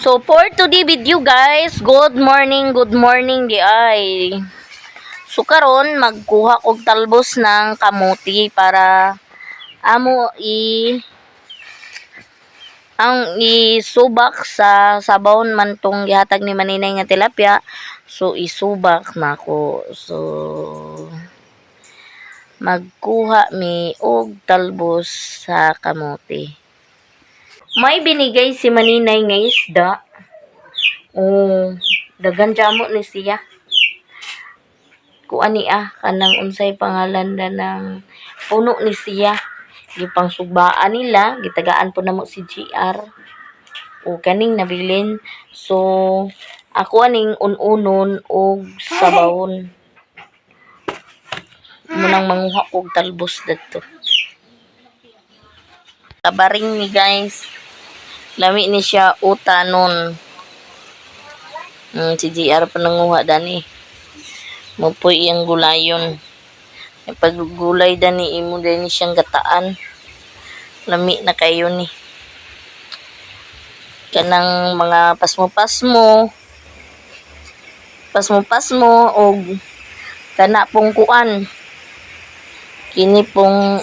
So for today video, guys, good morning di ay. So karon magkuha kog talbos ng kamuti para amo i ang isubak sa sabawon man tong gihatag ni Maninay nga tilapia. So isubak nako. So magkuha mi og talbos sa kamote. May binigay si Maninay nga isda. Oh, daghan jamo ni siya. Kuan ni ah, kanang unsay pangalan na ng puno ni siya. Gipang sugbaan nila, gitagaan po namo si GR. O kaning nabilin. So ako aning un-unon og sabawon. Munang manguha og talbos dadto. Tabaring ni, guys. Lami ni siya utanon. Si GR pa nanguha dani. Mupoy iyang gulayon. Pag gulay dani imo dani siyang gataan. Lami na kayo ni. Kanang mga pasmo-pasmo. Pasmo-pasmo og kana pong kuan. Kini pong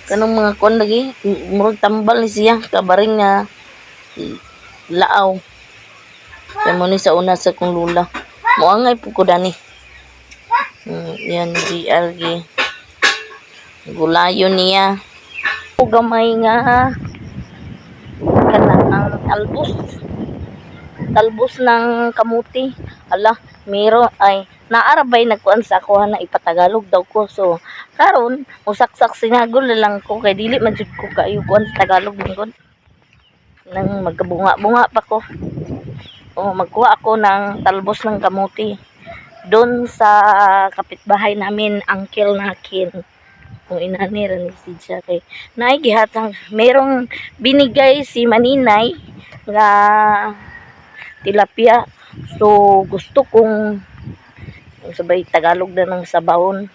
kanang mga kuan lagi, murag tambal ni siya kabaring nga laaw. Kaya mo ni sa una sa kong lula. Moangay po ko dani. Yan GRG. Gulayon niya. O gamay nga kana ang talbos. Talbos ng kamuti. Ala, mero ay naarabay nagkuan sa ako na ipatagalog daw ko. So karon usaksak sinagol na lang ko kay dili man jud ko kaayo kuan sa Tagalog man. Nang magkabunga-bunga pa ko. O magkuha ako ng talbos ng kamuti doon sa kapitbahay namin, uncle nakin. Kung inani ra ni siya kay naay gihatang merong binigay si Maninay nga tilapia. So gusto kong sabay Tagalog na ng sabawon.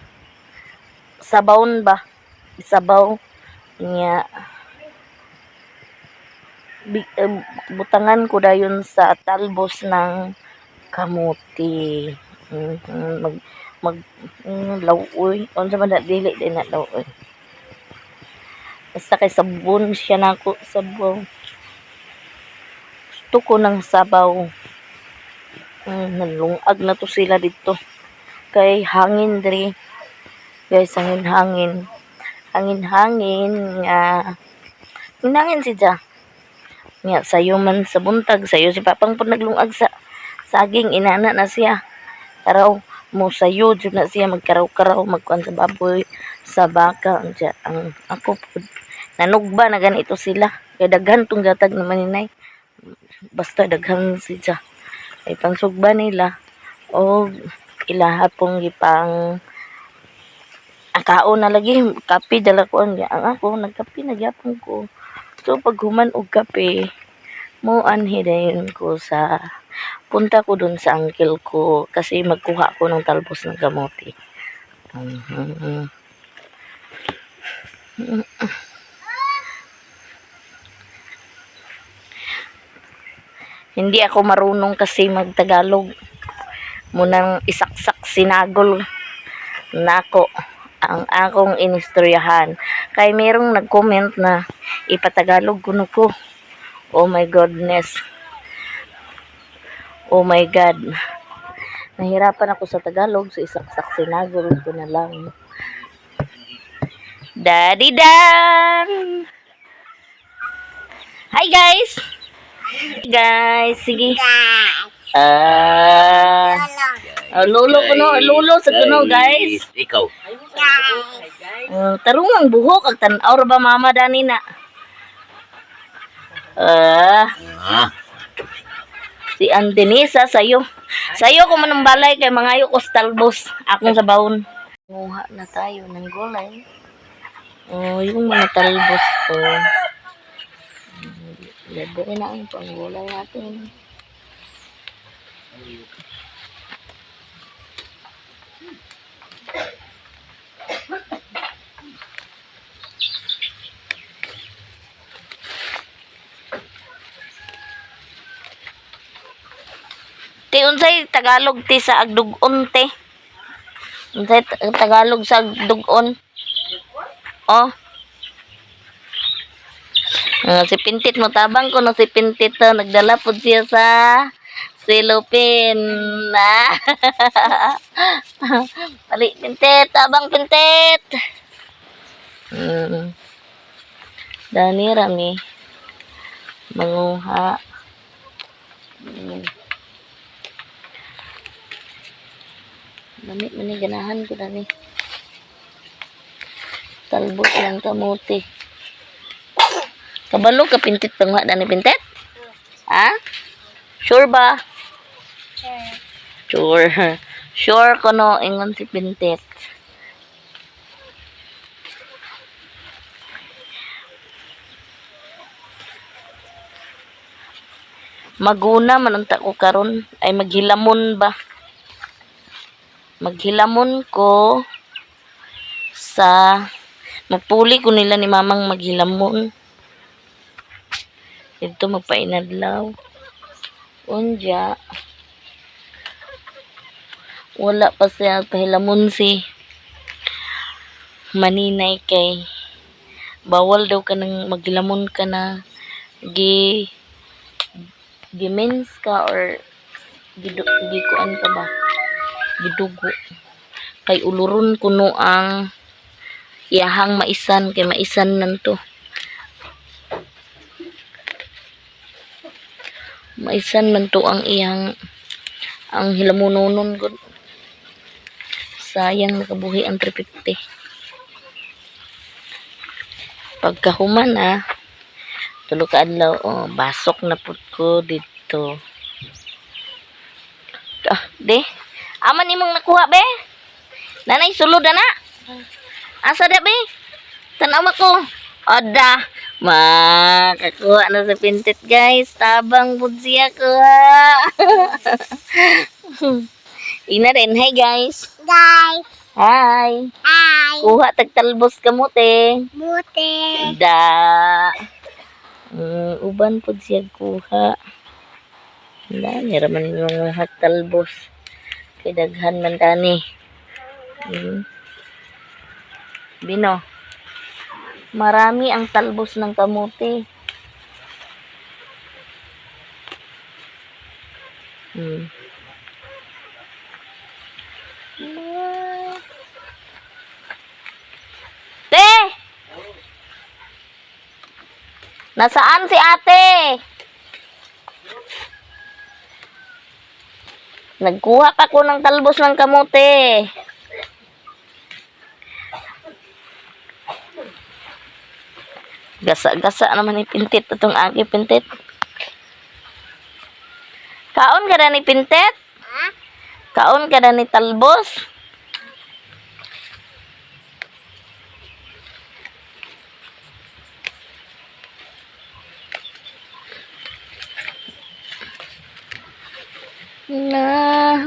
Sabawon ba? Sabaw niya butangan ko dayon sa talbos ng kamuti. Mag mag lawoy. Unsa man na, dili din na lawoy. Basta kay sabon siya nako, sabaw. Gusto ko ng sabaw. Nalungag na to sila dito. Kay hangin diri. Guys, hangin hangin. Hangin hangin nga. Hangin si Ja. Nga sayo man sa buntag, sayo si Papang po naglungag sa saging, inana na siya. Karaw mo sayo jud na siya, magkaraw-karaw, magkuan sa baboy, sa baka. Unsa ang ako pud nanugba na ganito sila. Kay daghan tong gatag naman ninay. Basta daghan siya. Ay pangsugba nila o ilaha pong gipang ang kaon na lagi kape dala ko ang ako nagkape na gyapon ko. So pag human og kape mo, anhi dayon ko sa punta ko dun sa uncle ko kasi magkuha ko ng talbos ng kamote. Hindi ako marunong kasi magtagalog. Munang isaksak sinagol nako ang akong inistoryahan. Kay merong nag-comment na ipatagalog kuno ko. Oh my goodness. Oh my God. Nahirapan ako sa Tagalog, so isaksak sinagol ko na lang. Daddy Dan! Hi, guys! Guys, sige. Ah, oh, lolo ko no, lolo sa kuno, guys. Ikaw. Tarong ang buhok, ag tan-aw ra ba mama dani na. Ah, si Andenisa sayo. Sayo ko man ang balay kay mangayo ko sa talbos akong sabawon. Nguha na tayo ng gulay. Oh, yung mga talbos ko. Libre na ang panggulay natin. Tagalog ti sa agdugon te? Unsay Tagalog sa agdugon? Oh. Ah, si Pintit mo tabang ko no si Pintit to nagdala pud siya sa silupin na. Pali Pintit, tabang Pintit. Dani rami manguha. Dami man ni ganahan ko dani. Talbos lang kamote. Kabalo ka Pintit panguha dani Pintit? Ha? Sure ba? Sure. Sure. Sure kono ingon si Pintit. Maguna man unta ko karon ay maghilamon ba? Maghilamon ko sa magpuli ko nila ni mamang maghilamon. Dito magpainadlaw. Unja. Wala pa siya pahilamon si Maninay kay bawal daw ka nang maghilamon ka na gi gimens ka or gikuan ka ba gidugo kay uluron kuno ang iyahang maisan kay maisan nan to, maisan man to ang iyang ang hilamononon gud. Sayang nakabuhi ang 350. Pagkahuman tulo ka adlaw, oh, basok na pud ko didto. Ah, de. Aman imong nakuha be? Nanay sulod na. Asa da be? Tan-aw ko. Oda, makakuha na sa Pintit guys. Tabang pud siya kuha. Ina rin. Hi guys. Guys. Hi. Hi. Kuha tagtalbos kamote. Buti. Da. Uban pud siya kuha. Dani ra man yung talbos. Kay daghan man dani. Bino. Marami ang talbos ng kamote. Te! Nasaan si ate? Nagkuha pa ko ng talbos ng kamote. Gasa-gasa naman ni Pintit itong aki Pintit. Kaon ka na ni Pintit? Ha? Kaon ka na ni talbos? Na.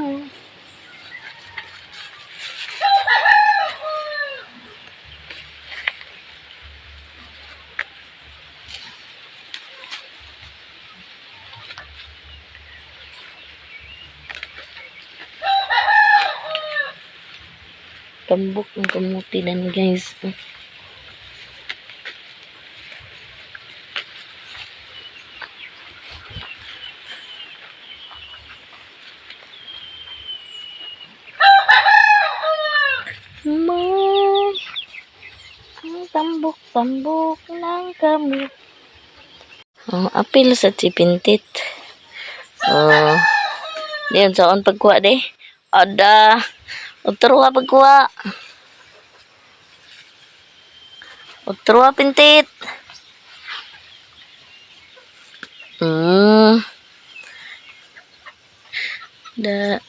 Tambok ng kamuti dan guys. May ang tambok-tambok ng kamuti. Oh, apil sa Chipintit. Oh. Diyan saon pagkuha de. Ada. Utro pagkuha. Utro Pintit. Da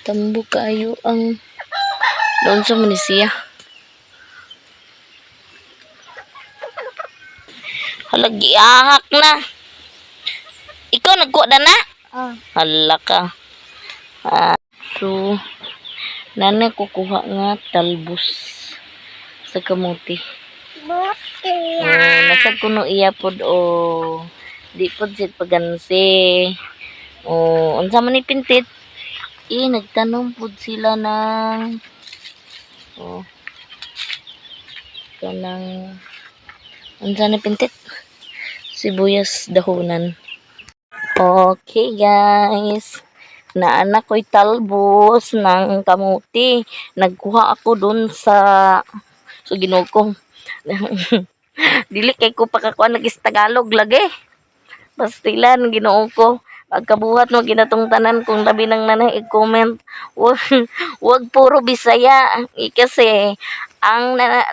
tambok kayo ang doon sa manisiya. Hala, giahak na. Ikaw nagkuha na na? Oh. Hala ka. Ah, so, nana kukuha nga talbos sa kamuti. Buti. Oh, nasa kuno iya pod o di pod sit pagansi. Oh, unsa man ni, pintit? Eh, nagtanom pud sila ng, oh, kanang unsa ni, pintit? Sibuyas dahunan. Okay, guys. Naa na ko'y talbos ng kamuti. Nagkuha ako dun sa, so Ginoo ko. Dili kay ko pakakuan lagi sa Tagalog lagi. Pastilan, Ginoo ko. Pagkabuhat mo ginatong tanan kung labi nang nanay i-comment. Wag, wag puro Bisaya. Eh, kasi ang na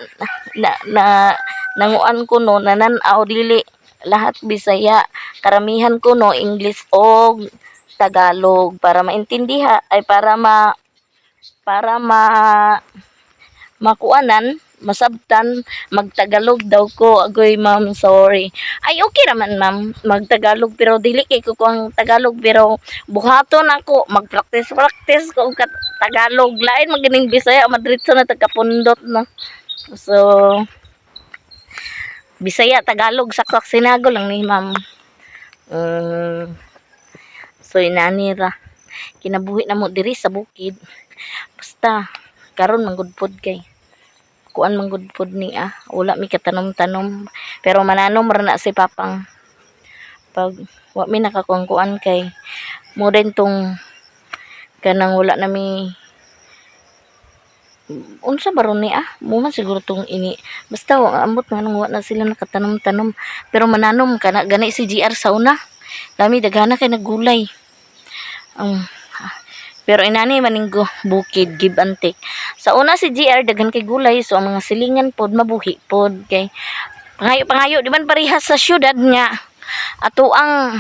nanguan ko no, nananaw dili lahat Bisaya. Karamihan ko no English og Tagalog para maintindihan ay para makuanan, masabtan, magtagalog daw ko. Agoy, ma'am, sorry. Ay, okay raman, ma'am, magtagalog, pero dili kay ko ang Tagalog, pero buhaton ako, magpractice practice ko og Tagalog. Lain magining Bisaya, madritso na tagkapundot na. So, Bisaya, Tagalog, saksak sinago lang ni ma'am. So, inani ra. Kinabuhi na mo diri sa bukid. Basta, karon manggud pod kay kuan manggud pod ni ah. Wala mi katanom-tanom. Pero mananom ra na si papang. Pag wa mi nakakuan-kuan kay mo din tong kanang wala na mi, unsa ba ron ni ah, mo man siguro tong ini, basta wa ambot nga nung wa na sila nakatanom-tanom, pero mananom kana gani si GR sa una kami daghana kay naggulay ang, pero inani maninggo bukid, give and take. Sa una si GR daghan kay gulay, so ang mga silingan pod mabuhi pod kay pangayo pangayo. Di man parehas sa syudad nga ato ang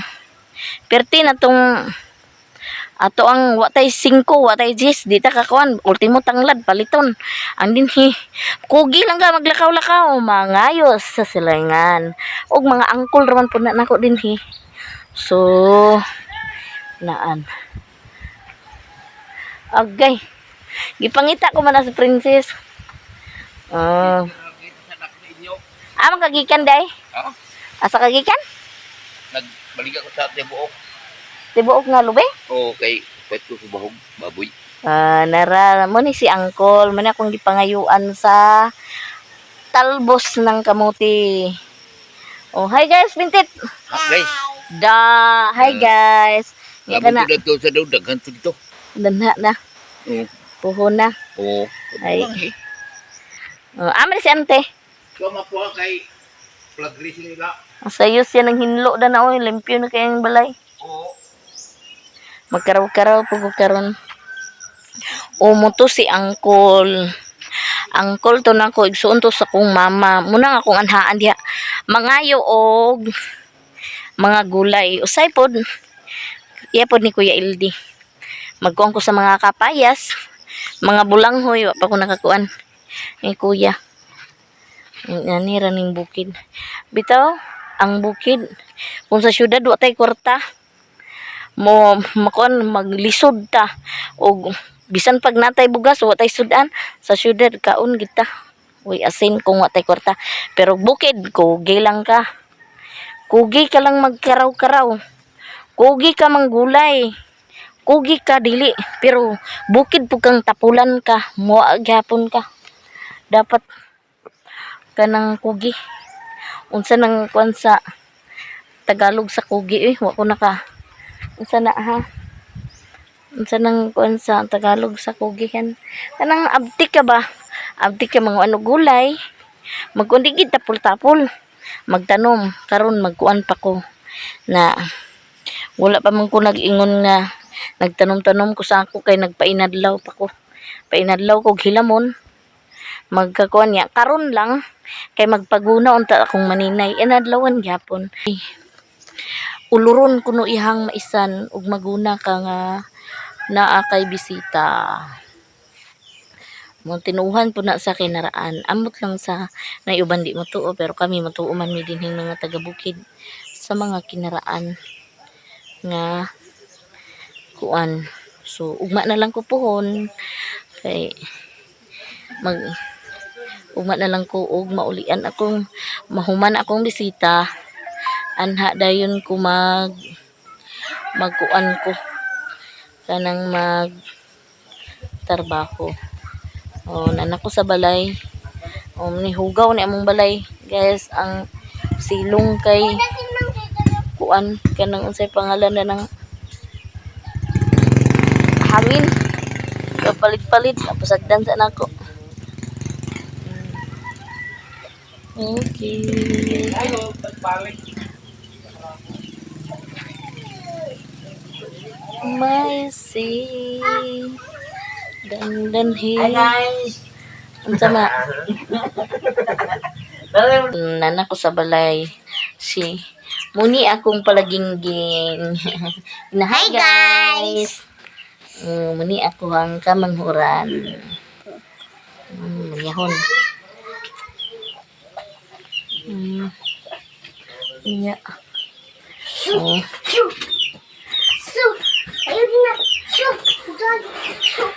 perti na tong ato ang watay 5, watay 10, di ta kakuan, ultimo tanglad paliton. Ang dinhi kugi lang ka maglakaw-lakaw, mangayos sa silingan og mga angkol raman pud na nako dinhi. So naan agay gipangita ko man na si princess. Ah, ah, makagikan day? Ha? Asa kagikan? Nagbalik ako sa tibuok. Tibuok nga lubi? Oo, kay pwet ko subahog, baboy. Ah, nara mo ni si Angkol, man akong gipangayuan sa talbos ng kamuti. Oh, hi guys, pintit. Ha, guys. Da, hi guys. Nga ka Abot na, ko dito sa daw, daghan to dito. danha na, Oo. puho na. Oo. Ay. Oh, aman si ante. So, makuha kay plug grease nila. Ang sayo siya ng hinlo da na oy, limpyo na kayang balay. Oo. Magkaraw-karaw po ko karon. Umo to si Angkol. Angkol to nako, igsuon to sa kong mama. Muna nga akong anhaan diha. Mangayo og mga gulay. Usay pod. Iya pod ni Kuya Ildi. Magkuan ko sa mga kapayas, mga bulanghoy, wa pa ko nakakuan ni Kuya. Ani ra ning bukid. Bitaw, ang bukid. Kung sa syudad wa tay kwarta, mo makuan maglisod ta og bisan pag natay bugas wa tay sudan. Sa syudad kaon kita. Uy, asin kung wa tay kwarta. Pero bukid, kugi lang ka. Kugi ka lang magkaraw-karaw. Kugi ka manggulay. Kugi ka dili. Pero bukid po kang tapulan ka. Mua gyapon ka. Dapat kanang kugi. Unsa nang kuan sa Tagalog sa kugi eh. Wa ko naka. Unsa na ha? Unsa nang kuan sa Tagalog sa kugi yan? Kanang abtik ka ba? Abtik ka mga ano gulay. Magkundi gid tapol-tapol. Magtanom karon, magkuan pa ko na wala pa man ko nag-ingon nga nagtanom-tanom ko sa ako kay nagpainadlaw pa ko. Painadlaw ko og hilamon. Magkakuan niya karon lang kay magpaguna unta akong maninay inadlawan gyapon. Uluron kuno ihang maisan ug maguna ka nga naa kay bisita. Mo tinuhan po na sa kinaraan. Amot lang sa naiuban di mo tuo, pero kami matuo man mi dinhing mga taga bukid sa mga kinaraan nga kuan. So ugma na lang ko puhon kay mag ugma na lang ko og maulian akong mahuman akong bisita, anha dayon ko mag Magkuan ko kanang mag trabaho. Oh, nana ko sa balay. Oh, ni hugaw ni among balay. Guys, ang silong kay kuan kanang unsay pangalan na ng hangin. Kapalit-palit napasagdan sa nako. Okay. Ayo, pagbalik. My sea. Dandan Hi guys! Unsa ma? Nana ko sa balay. Si Muni akong palagingging. Na, hi Hi, guys! guys. Muni ako ang kamanghuran. Manyahon. Nya. Oh. Shoo! Shoo! Ayun na! Shoo! Dad! Shoo!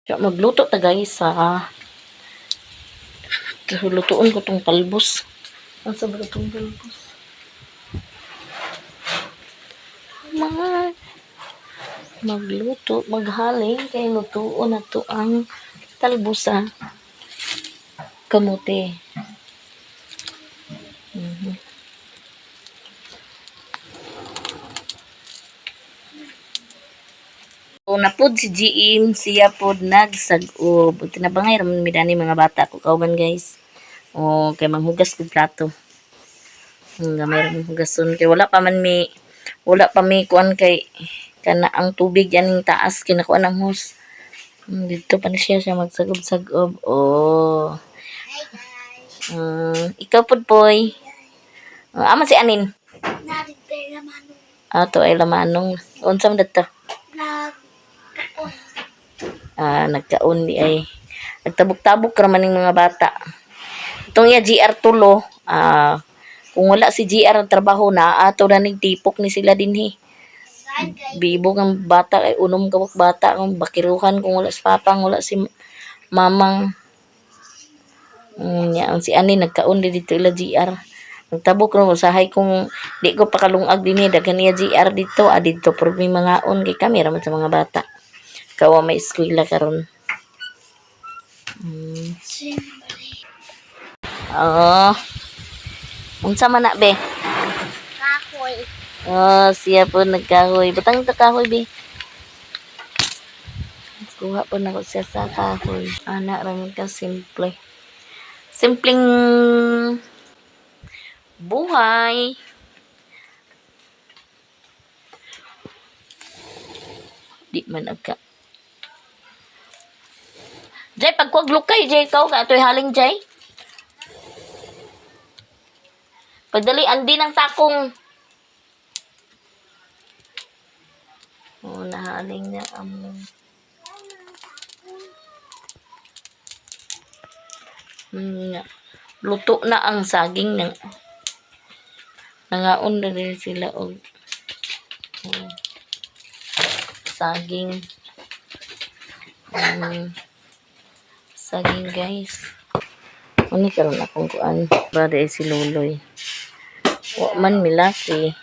Kaya magluto ta guys sa lutuon ko tong talbos. Ang sa ba tong talbos? Mag magluto, maghaling kay lutuon na to ang talbos sa kamote. So, napod si GM, siya pod nagsag-ob. Tinabangay raman mi dani mga bata ko kauban guys. O kay manghugas kog plato. Gamay ra man hugason kay wala pa mi kuan kay kana ang tubig aning taas kinakuan ang hose. Dito pa na siya siya magsag-ob-sag-ob. Oh. Hi guys! Ikaw pod poy. Ama si anin? Narigay naman Ato ay lamanong. Unsa man dadto? nag Ah, nagkaon di ay nagtabok-tabok ra man ning mga bata. Itong iya GR tulo, kung wala si GR ang trabaho na ato na ning tipok ni sila dinhi. Bibo ang bata ay unom kabuk bata kung bakiruhan kung wala si papang wala si mamang. Nya ang si ani nagkaon di dito ila GR. Nagtabok ra usahay kung di ko pakalungag dinhi daghan niya GR dito, didto pero may mangaon kay kami ra man sa mga bata. Kawa may eskwela karon. Oo. Unsa man na be? Kahoy. Oh, siya po nagkahoy. Butang ito kahoy be. Kuha po na ko siya sa kahoy. Ana ra man ka simple. Simpleng buhay. Di man agka. Jay, pagkuwag lukay, Jay, ikaw ka. Ito'y haling, Jay. Pagdali, andi ng takong. Oo, nahaling na ang... Nga. Luto na ang saging ng nangaon na rin sila og oh, saging. Saging guys. Ano karon akong kuan? Brother ay si Luloy. Wa man milaki.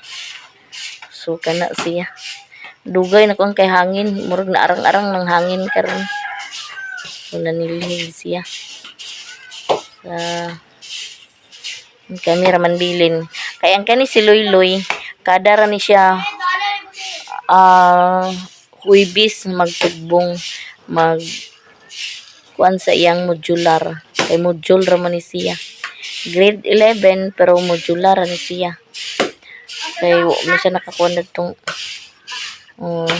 So kana siya. Dugay na ko ang kay hangin, murag na arang-arang ng hangin karon. So nanilhig siya. Sa kami raman bilin. Kay ang kani si Luyloy, kada ra ni siya Huwebes magtugbong mag kuan sa iyang modular. Kay module ra man ni siya. Grade 11 pero modular ra ni siya. Kay wa man siya nakakuan natong oh,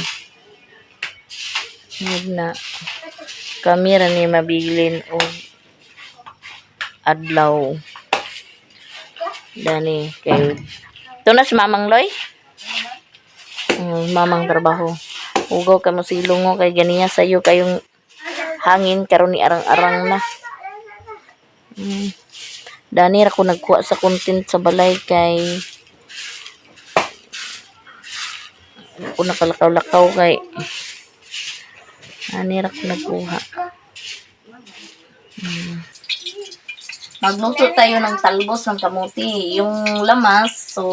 na kami ra ni mabilin og adlaw. Dani kay ito na si Mamang Loy. Mamang trabaho. Ugaw ka mo silong mo kay ganiya sayo kayong hangin karon ni arang-arang na. Dani ra ko nagkuha sa content sa balay kay ako nakalakaw-lakaw kay ani ra ko nagkuha. Magluto tayo ng talbos ng kamuti. Yung lamas, so,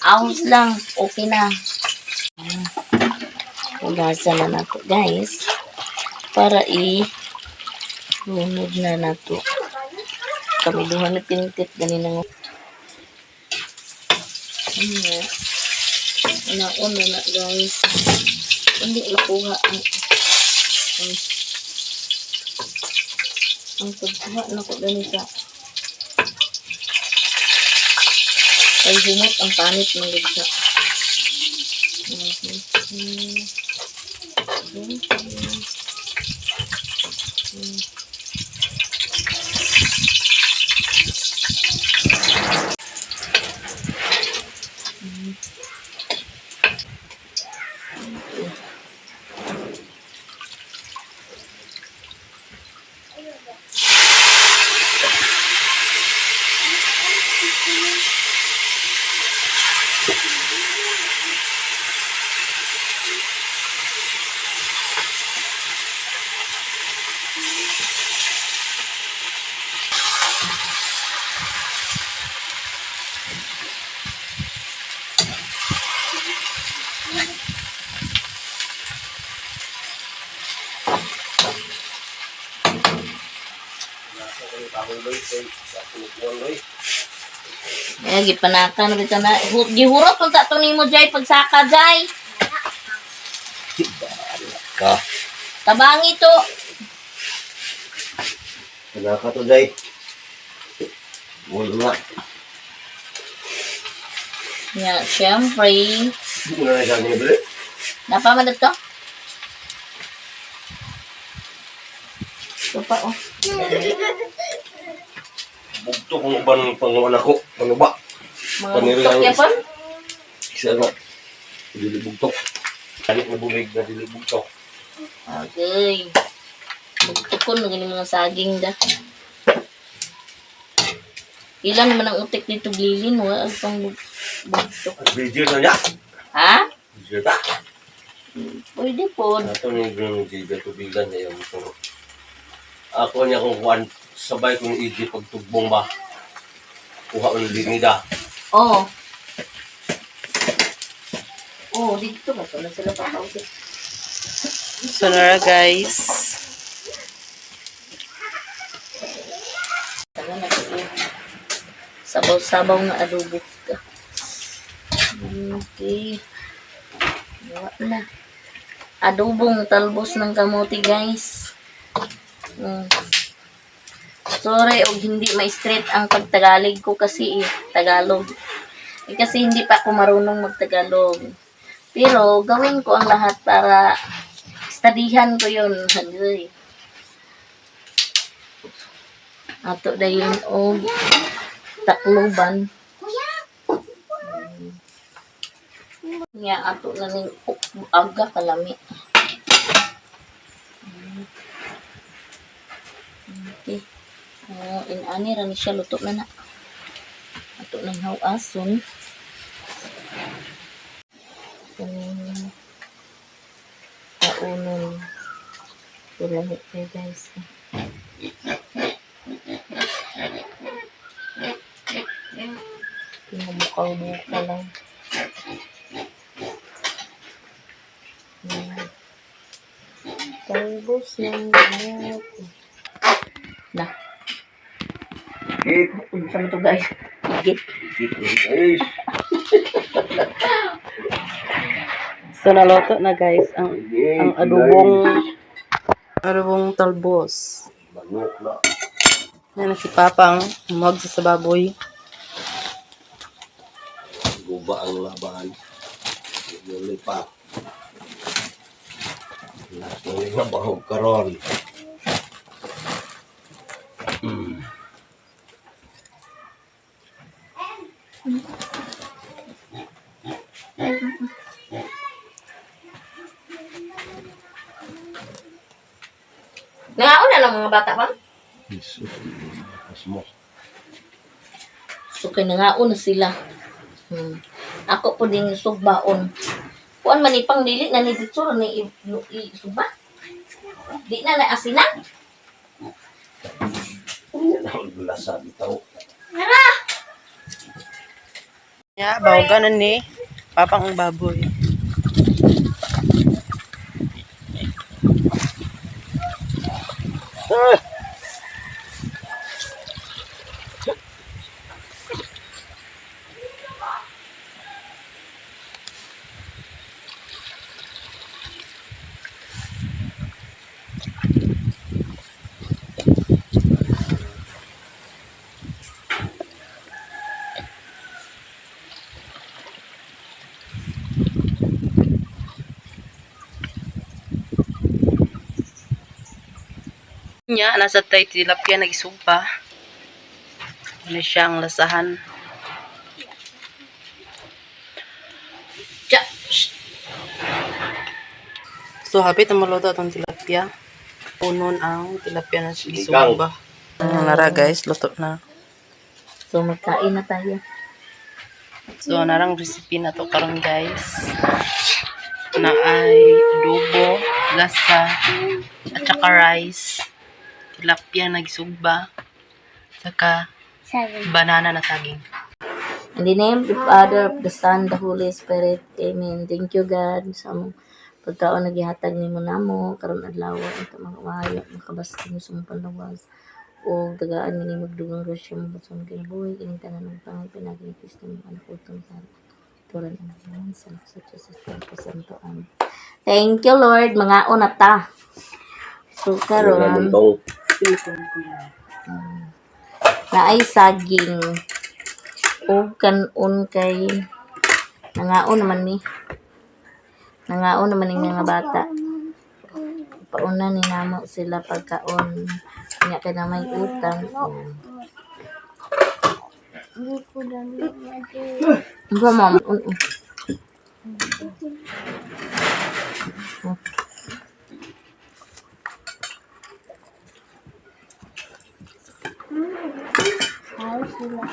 ahos lang. Okay na. Hugasan na nato, guys. Para i-lunod na nato. Kami duha na tintit ganina nga. Ano? Una-una na, guys. Hindi makuha ang ang ang pagkuha na ko ganita. Kay humot ang panit ng gudsa. Eh, gipanaka na bitaw na. Gihurot kung ta nimo Jay pagsaka Jay. Ka. Tabangi to. Wala ka to, Jay. Wala. Nga, syempre. Wala na siya nibili. Napaman na to? Ito pa, oh. Bugto kung uban ng panguan ako. Panuba. Mga Paniri bugtok lang. yapon. Isa nga. Dili bugtok. Dili na bulig na dili bugtok. Okay. Bugtokon, na ganun mga saging da. Ilan naman ang utik dito, Glilin? Wala ang pang bugtok. Video na niya. Ha? Video ta. Pwede po. Ato ni Green Jada tubigan niya yung turo. Ako niya kung kuan sabay kong iji pagtugbong ba. Kuha ang linida. Oo. Oh. Oh, dito ba? Wala sila pa kausap. So nara guys. Tara na ito. Sabaw-sabaw na adobo ka. Okay. Wala na. Adobong talbos ng kamote, guys. Sorry og hindi ma-straight ang pagtagalig ko kasi eh, Tagalog. Eh, kasi hindi pa ako marunong magtagalog. Pero gawin ko ang lahat para studyhan ko yun. Hanggoy. Ato dayon og Tacloban. Nga ato na ning aga kalami. Okay. Oh, inani ra ni siya luto na na. Ato nang hawason. Kaunon. Kulami kayo guys. Pinumukaw-muka lang. Talbos ng gamot. Na. Git. Unsa man to guys? Igit. Git guys. So naluto na guys ang ang adobong adobong talbos. Manok na. Yan na si Papang mag sa baboy. Guba ang laban. Yuli pa. Nasulit na bahog karon. Nangaon na lang mga bata pa? Jesus. Mo. So kay nangaon na sila. Ako po din sugbaon. Kuan man ipang dili na ni dito ni i, i sugba. Di na na asinan. Ano na lasa bitaw. Ya, bawagan na ni Papang ang baboy. Ah! Nya, nasa tay tilapia nagisugpa. Ano siya ang lasahan. Ja! Shh! So, hapit na maluto atong tilapia. Punon ang tilapia na Sinigang. gisugba. Ano nara guys, luto na. So magkain na tayo. So, narang recipe na to karon guys. Na ay adobo, lasa, at saka rice, tilapia na gisugba, saka Seven. banana na saging. In the name of the Father, of the Son, the Holy Spirit. Amen. Thank you, God, sa among pagkaon na gihatag nimo namo karon adlaw ito mga maayo makabaskin sa mong panlawas o tagaan mi nimo dugang grasya mo sa among kinabuhi kining tanan ng pangay pinagi ni Kristo mong anak utong sa turan ang naman sa sa Diyos sa Espiritu Santo. Amen. Thank you, Lord. Mga na ta. So Ano karon naman tong naay saging o kanon kay nangaon naman ni ning mga bata pauna ni namo sila pagkaon nya kay na may utang. Hindi ko na Unsa ma'am? Tayo sila.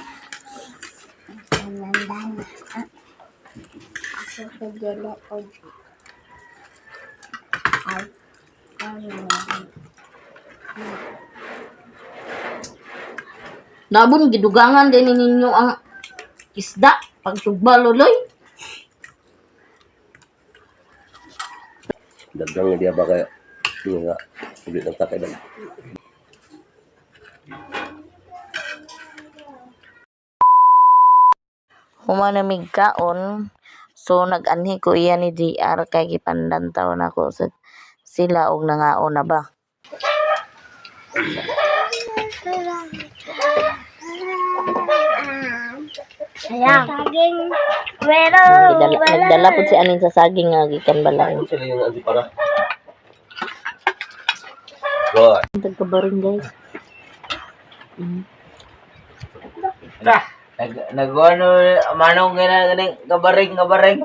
Ang Ako sa jela o. Ay. Ano? Nabon gidugangan din ninyo ang isda pagsugba luloy. Dagang dia ba kaya nga ulit ng takay dag. Human mig kaon, so nag-anhi ko iya ni JR kay gipandantaw nako sa sila og nangaon na ba. Ayan. Saging. Pero, Nagdala, nagdala pud si anin sa saging nga gikan balay. Ano sila yung anti para? Good. Tagkabarin guys. Nag nagano manong gina ganing kabaring kabaring.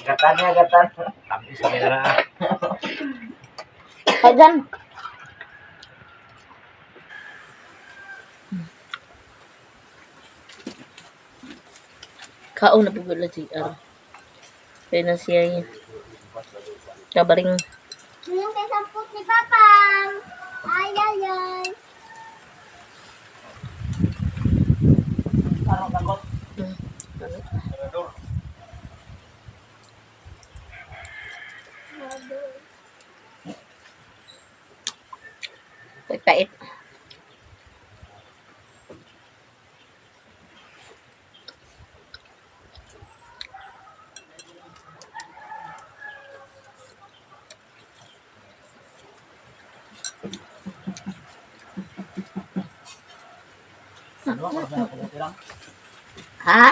Katanya katan. Kagan. Kaon na pud la JR. Kaya na siya yun. Kabaring. Yung kasampot ni Papang. Ay, ay, ay. Pait. Ha?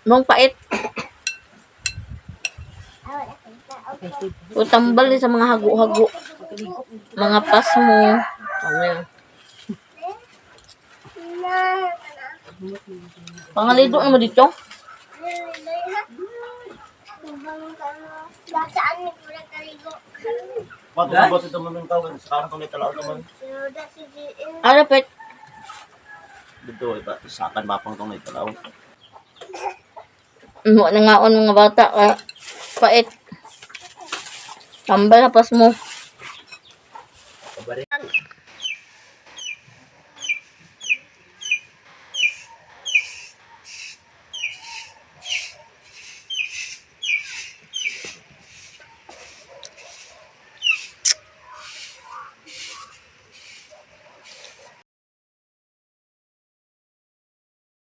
Mong pait. O tambal ni sa mga hago-hago. Mga pasmo. Ano yun? Pangalido naman dito. Basaan ni Pura Kaligo. Bato sa bato ito man tawag sa karang may talaw naman. Suda si GM. Ano pet? Dito iba sakan mapang tong may talaw. Mo nangaon mga bata ka. Pait. Tambal na pasmo. Kabaring.